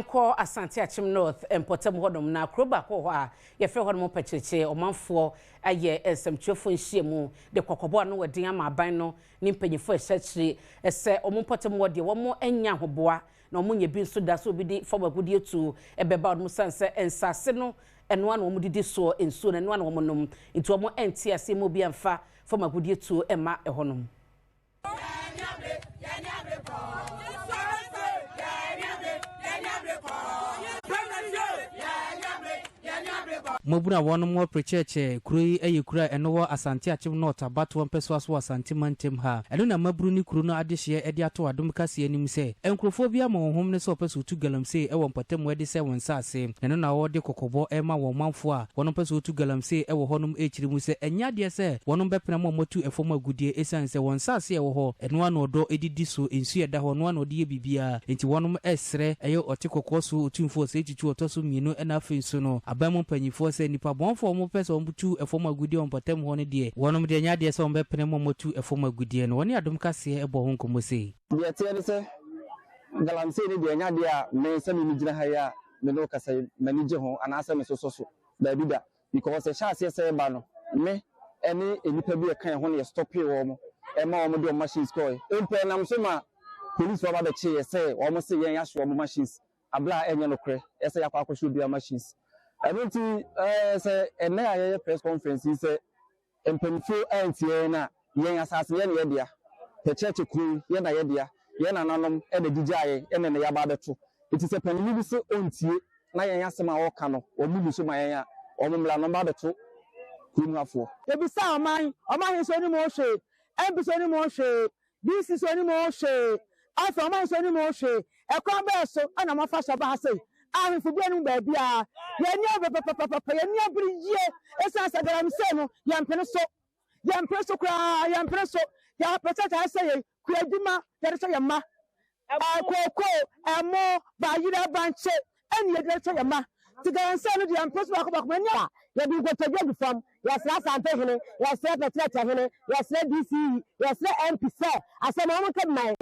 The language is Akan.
Yɛnkɔ Asante Akyem North mpɔtam hɔnom na kuro baako wɔ hɔ a yɛfrɛ hɔnom Pɛkyerɛkyerɛ. Ɔmanfoɔ ayɛ nsɛmtwerɛfoɔ nhyiamu de kɔkɔbɔ ano wɔden ama aban no ne mpanyinfoɔ a ɛhyɛ akyire sɛ wɔn mpɔtam hɔ deɛ wɔn nya ahoboa na wɔn nyɛ bi nso da so obi de fam agudeɛ tuo ɛbɛba wɔn san sɛ nsase no ɛnoa na wɔn didi soɔ, nsuo no ɛnoa na wɔn nom, nti wɔn nte aseɛ mu obi amfa fam agudeɛ tuo ɛma ɛhɔnom. Mmabunu a wɔnom wɔ Prekyɛkyɛ kuro yi yɛ kuro a ɛno wɔ Asante Akyem North abatoɔ mpɛsoa so wɔ Asante mantam ha. Ɛno na mmabunu ne kuro no adehyeɛ de ato Adom kaseɛ anim sɛ nkurɔfoɔ bi ama wɔn hom ne sɛ wɔpɛ sɛ wɔtu galamsey wɔ mpɔtamu de sɛe wɔn nsaase. Na ɛno na wɔde kɔkɔbɔ rema wɔn manfoɔ a wɔnom pɛ sɛ wɔtu galamsey wɔ hɔnom rekyerɛ mu sɛ ɛnyɛ adeɛ sɛ wɔnom bɛpene ama wɔatu fam agudeɛ ɛsiane sɛ wɔn nsaase a ɛwɔ hɔ ɛno ara na ɔdɔ didi so, nsuo a ɛda hɔ ɛno ara na ɔde yɛ biribiara enti wɔnom resrɛ ɛyɛ ɔte kɔkɔɔ so otumfoɔ Osei Tutu ɔtɔ so mmienu ɛna afei nso no aban mu mpanyinfoɔ sɛ nnipa bɔnfoɔ a wɔpɛ sɛ wɔtu fam agudeɛ wɔ mpɔtam hɔ no deɛ wɔnom deɛ ɛnyɛ adeɛ sɛ wɔbɛpene ma wɔatu fam agudeɛ no. Wɔne Adom Kaseɛ bɔɔ ho nkɔmmɔ sei. Deɛ ɛteɛ ne sɛ, galamsey no deɛ ɛnyɛ adeɛ a me sɛ me megyina ha yi a me ne wo kasa yi m'ani gye ho anaasɛ mesosɔ so, daabi da. Because ɛhyɛ aseɛ sɛ ɛba no, me ne nnipa bi a ɛka yɛn ho na yɛ stopee wɔn ma wɔn de wɔn machines kɔɔe. Mpo ɛnam so ma policefoɔ aba bɛkyee yɛ sɛ wɔn se yɛn yɛahye wɔn machines abere a ɛnyɛ nokorɛ sɛ yɛakɔ akɔhye obiara machines. Ɛno nti ɛɛ sɛ ɛnnɛ a yɛyɛ press conference yi sɛ Mpanyimfo antie yɛn a, yɛn asase no yɛn na yɛdea. Pɛkyɛkyɛ kuro yi, yɛn na yɛdea. Yɛn nananom na ɛde gyaa yɛn, ɛna ɛnnɛ yɛaba abɛto. Enti sɛ panin bi se ɔntie na yɛn asɛm a ɔreka no wɔn so ma yɛn a, wɔn mmra na wɔmmra abɛto kurom hafoɔ. Yɛbisaa ɔman, ɔman he nso nnim ho hwee, MP nso nnim ho hwee, DC nso nnim ho hwee, afei ɔman nso nnim ho hwee. Ɛkwan bɛɛ so na moafa so aba ha sei? Ahemfo biara nnim baabiara. Yɛn ani abere papapapa, yɛn ani abere yie. Esiane sɛ galamsey no, yɛmpene so. Yɛmpene so koraa, yɛmpene so. Yɛapɛ sɛ saa sɛ yɛn kuadwuma yɛde sɛ yɛn mma. Kooko, ɛmo, bayerɛ, bankye, ɛne yɛde sɛ yɛn mma. Nti galamsey no deɛ yɛmpene so baako baako. M'ani a. Yɛde nkotodwe gu fam, yɛsrɛ Asantehene, yɛsrɛ Pɛtrɛkyɛhene, yɛsrɛ DCE, yɛsrɛ MP sɛ asɛm a wɔnka bi ma yɛn.